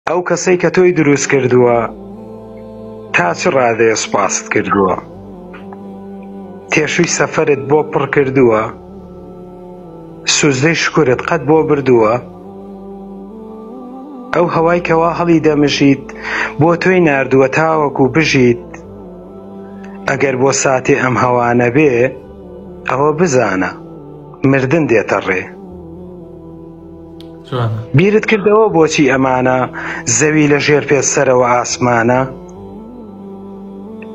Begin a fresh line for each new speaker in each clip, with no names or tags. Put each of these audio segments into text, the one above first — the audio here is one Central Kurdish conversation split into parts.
ئەو کەسەی کە تۆی دروست کردووە تا چ ڕادەیە سوپاست کردووە؟ تێشووی سەفەرت بۆ پڕ کردووە؟ سوزدەی شکورت قەت بۆ بردووە؟ ئەو هەوای کەوا هەڵی دەمژیت بۆ تۆی ناردووە تاوەکو بژیت ئەگەر بۆ ساتێ ئەم هەوا نەبێ ئەوە بزانە مردن دێتە ڕێ. بیرت کردەوە بۆچی ئەمانە زەوی لە ژێر پێ سەرەوە ئاسمانە؟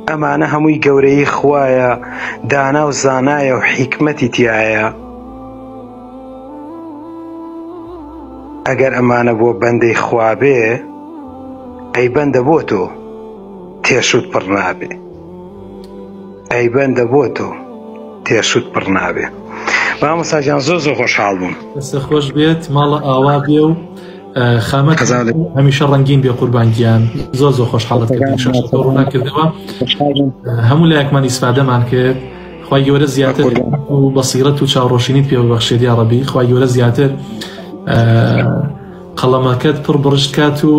ئەمانە هەمووی گەورەی خوایە دانا و زانایە و حیکمەتی تایە. ئەگەر ئەمانە بۆ بەندەی خوا بێ ئەی بەندە بۆ تۆ تێشوت پڕ نابێ. ئەی بەندە بۆ تۆ تێشوت پڕ نابێ. مامۆستا گیان زۆر زۆر خۆشحاڵ بووم.
دەستت خۆش بێت ماڵە ئاوا بێ و خامەت هەمیشە ڕەنگین بێ قوربان گیان زۆر زۆر خۆشحاڵت کردین شاشەکە ڕووناک کردەوە هەموو لایەکمان ئیسفادەمان کرد خوای گەورە زیاتر و بەسیرەت و چاوڕۆشنیت پێ ببەخشێت یا ڕەبی خوای گەورە زیاتر قەڵەمەکەت پڕ بڕشت کات و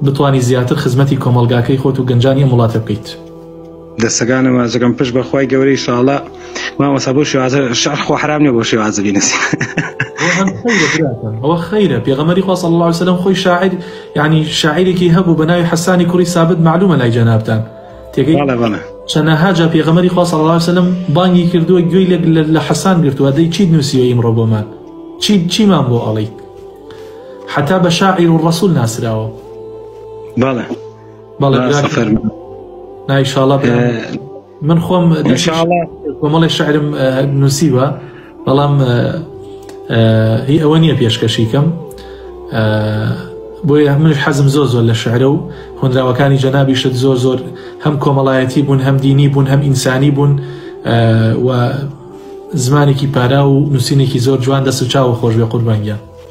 بتانی زیاتر خزمەتی کۆمەڵگاکەی خۆت و گەنجانی ئەم وڵاتە بکەیت.
دەستەکانم ماچەکەم پشت بە خوای گەورە ئیشاڵا مامۆستا بۆ شێوازە شعر خۆ حرام نییە بۆ شێوازە بینوسی
ئەوە خەیرە پێغەمبەری خوا صلی الله علیه وسلم خۆی شاعر یعنی شاعرێکی هەبوو بە ناوی حەسانی کوڕی سابت معلومە لای جەنابتان تێگەی
بەڵێ بەڵێ
چەنەها جا پێغەمبەری خوا صلی الله علیه وسلم بانگی کردووە گوێی لە حەسان گرتووە دەی چیت نووسیوە ئیمڕۆ بۆمان چی چیمان بۆ ئەڵیت حتا بە شاعیر و ڕەسول ناسراوە
بەڵێ
بەڵێ نا ئیشاڵا من خۆم کۆمەڵی شعرم نووسیوە بەڵام هی ئەوە نییە پێشکەشی کەم بۆیە منش حەزم زۆر زۆر لە شعرە و هۆنراوەکانی جەنابیشت زۆر زۆر هەم کۆمەڵایەتی بوون هەم دینی بوون هەم ئینسانی بوون و زمانێکی پارا و نووسینێکی زۆر جوان دەست و چاوە خۆش بێ قوربانگیان.